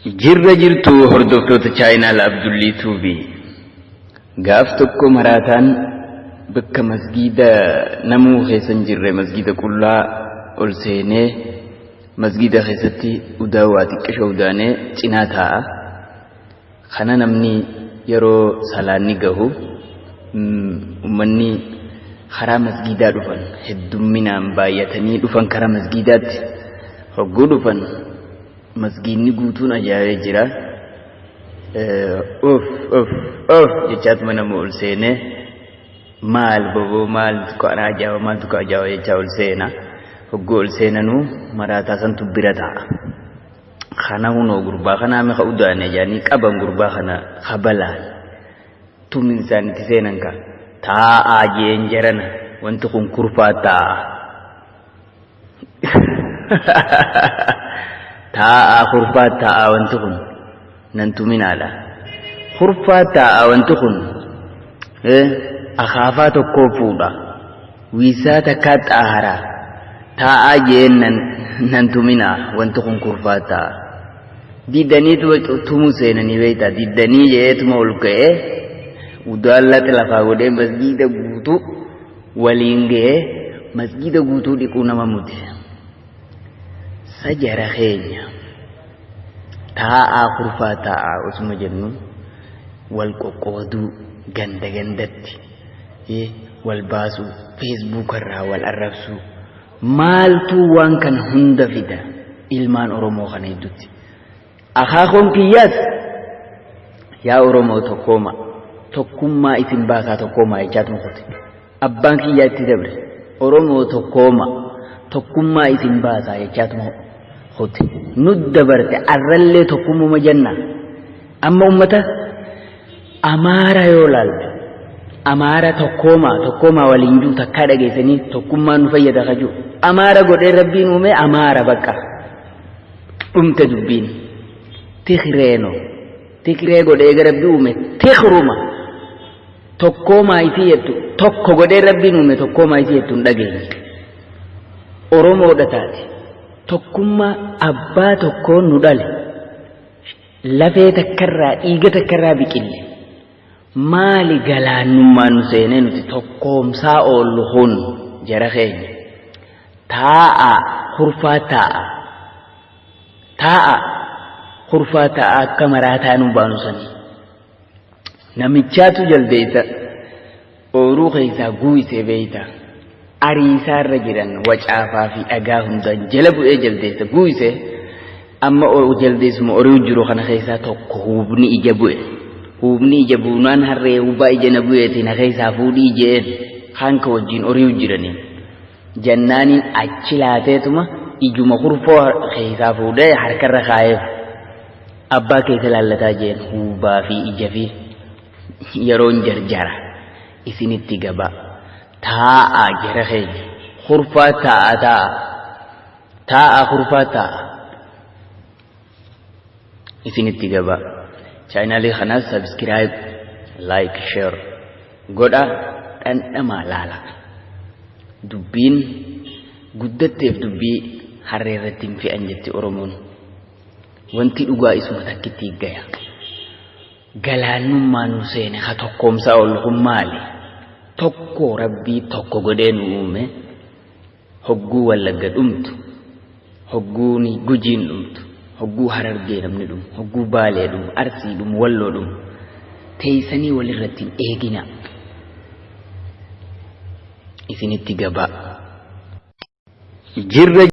Jirra jirtu hordoftoota chaayinaal Abdullii Tuubii. Gaaf tokko maraataan bakka masgiida namuu keessa hin jirre masgiida qullaa ol seenee masgiida keessatti udaa waa xiqqisho udaanee cinaa taa'a. Kana namni yeroo salaanni gahu ummanni karaa masgiidaa dhufan heddumminaan baay'atanii dhufan karaa masgiidaatti hogguu dhufan masgiidni guutuun ajaa'ee jira. Uff uff uff jechaatuma nama ol seenee maal boboo maaltu kana ajaa'iba maaltu ka ajaa'iba jechaa ol seena. Hogguu ol seenanuu maraataa santu bira taa'a. Kana hunoo gurbaa kanaa meqa udaane jedhanii qaban gurbaa kana kabalaan tuminsaan itti seenan ka taa'aa jeen jarana wanti kun kurfaa taa'a. Taa'aa kurfaa taa'aa wanti kun nan tuminaadha. Kurfaa taa'aa wanti kun akaafaa tokkoo fuudha. Wiisaa takkaa xaaharaa taa'aa jeen nan nan tuminaa wanti kun kurfaa taa'a. Didaniitu tumuu seenanii beektaa diddanii jeetuma ol ka'ee udaan laxe lafaa godhee masgiida guutuu waliin ga'ee masgiida guutuu dhiquu nama mute. Sajara keenya taa'aa kurfaa taa'aa osuma jennu wal qoqqooduu ganda gandatti wal baasuu feesbuuka irraa wal arrabsuu maaltuu waan kana hunda fida ilmaan Oromoo kana gidduutti. Akaakoon kiyyaas yaa Oromoo tokkooma tokkummaa isin baasaa tokkoomaa jechaatuma kute. Abbaan kiyyaa itti dabre Oromoo tokkooma tokkummaa isin baasaa jechaatuma kute. Nu dabarte arrallee tokkummuma jenna. Amma ummata Amaara yoo laalte Amaara tokkoomaa tokkoomaa waliin jiru takkaa dhageessanii tokkummaan nu fayyada ka jiru. Amaara godhee rabbiin uume Amaara bakka. Dhumte dubbiin. Tikireeno. Tikiree godhee eega rabbi uume tikruma. Tokkoomaa isii jettu tokko godhee rabbiin uume tokkoomaa isii jettu hin dhageenye. Oromoodha taate. Tokkummaa abbaa tokkoon nu dhale. Lafee takkarraa dhiiga takkarraa biqille. Maali galaannummaan nu seenee nuti tokkoomsaa oollu kun jara keenya. Taa'aa kurfaa taa'a. Taa'a kurfaa taa'a akka maraataa nu baanu sanii. Namichaatu jaldeessa ooyiruu keessaa guuysee beeyta. Ariisaarra jiran wacaafaa fi dhagaa hundaan jala bu'ee jaldeessa guuysee amma jaldeessuma ori'u jiru kana keessaa tokko huubni ija bu'e. Huubni ija buunaan harree huubaa ija na bu'eeti na keessaa fuudhii je'een kaan ka wajjin ori'u jiraniin. Jannaaniin achi laateetuma ijuma kurfoo keessaa fuudhee harkarra kaa'eef. Abbaa keessa laallataa jeen huubaa fi ija fi yeroon jarjara isinitti gabaa. Taa'aa jara keenya kurfaa taa'a taa'a taa'a kurfaa taa'a isinitti gabaa. Chaayinaalii kanaas subscribe, like, share godha dhandhamaa laala. Dubbiin guddatteef dubbii harree irratti hin fe'an jetti Oromoon. Wanti dhugaa isuma takkitti gaya. Galaannummaan nu seene ka tokkoomsaa oolu kun maali? Tokko rabbii tokko godhee nu uume hogguu wallagga dhumtu, hogguu gujiin dhumtu, hogguu harargee namni dhumu, hogguu baalee dhumu, arsii dhumu, walloo dhumu. Teessanii walirratti hin eegina. Isinitti gabaa. Jirra.